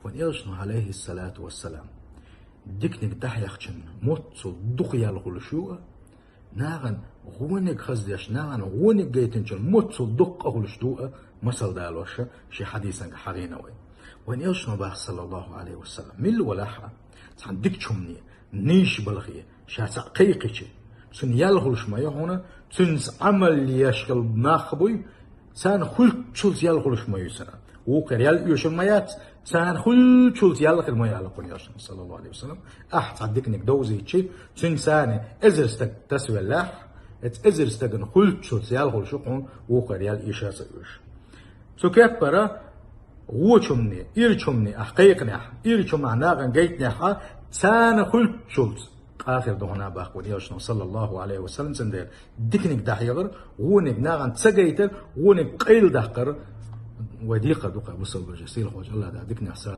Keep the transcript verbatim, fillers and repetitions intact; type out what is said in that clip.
Вайн Элчано, алейхиссалату вассалам, диканиг дӀахьехчун моццул дукха ял хулаш ю а, нагӀан гӀониг хаздеш, нагӀан гӀониг гайтинчун моццул дукха къа хулаш ду а, масал далош ший хьадисанга хьагӀийна вай. Вайн Элчано бах, саллаллаху алейхи ва саллам, милла валахь а, цхьан дикача хӀумане, нийса балхе, ша цхьаъ кхайкхича, цун ял хулаш ма ю хьона, цунца Ӏамал еш хила нах буй, царна хуьлуччулца ял хулаш ма ю цунна. Вокхар ял оьшур ма яц, царна хуьлуччулца ял хир ма ю аьнна вайн Элчано, саллаллаху алейхи ва саллам. Ахь цхьа диканиг довзийча, цунца царна эзар стаг тасавеллехь, эц эзар стагана хуьлуччулца ял хулаш ю хьона, вокхар ял оьшур ца оьшу. Цу кеппара воча хӀумане, ирча хӀумане ахь кхайкхинехь, ирча хӀуманах нагӀан гайтинехь а, царна хуьлуччулца къа хир ду хьона бах вайн Элчано, саллаллаху алейхи ва саллам. Цундела диканиг дӀахьехар, гӀониг нагӀан ца гайтар, гӀониг къайладаккхар вай декхар ду-кх, бусалба вежарий, сийлахьчу АллахӀ Дала диканех са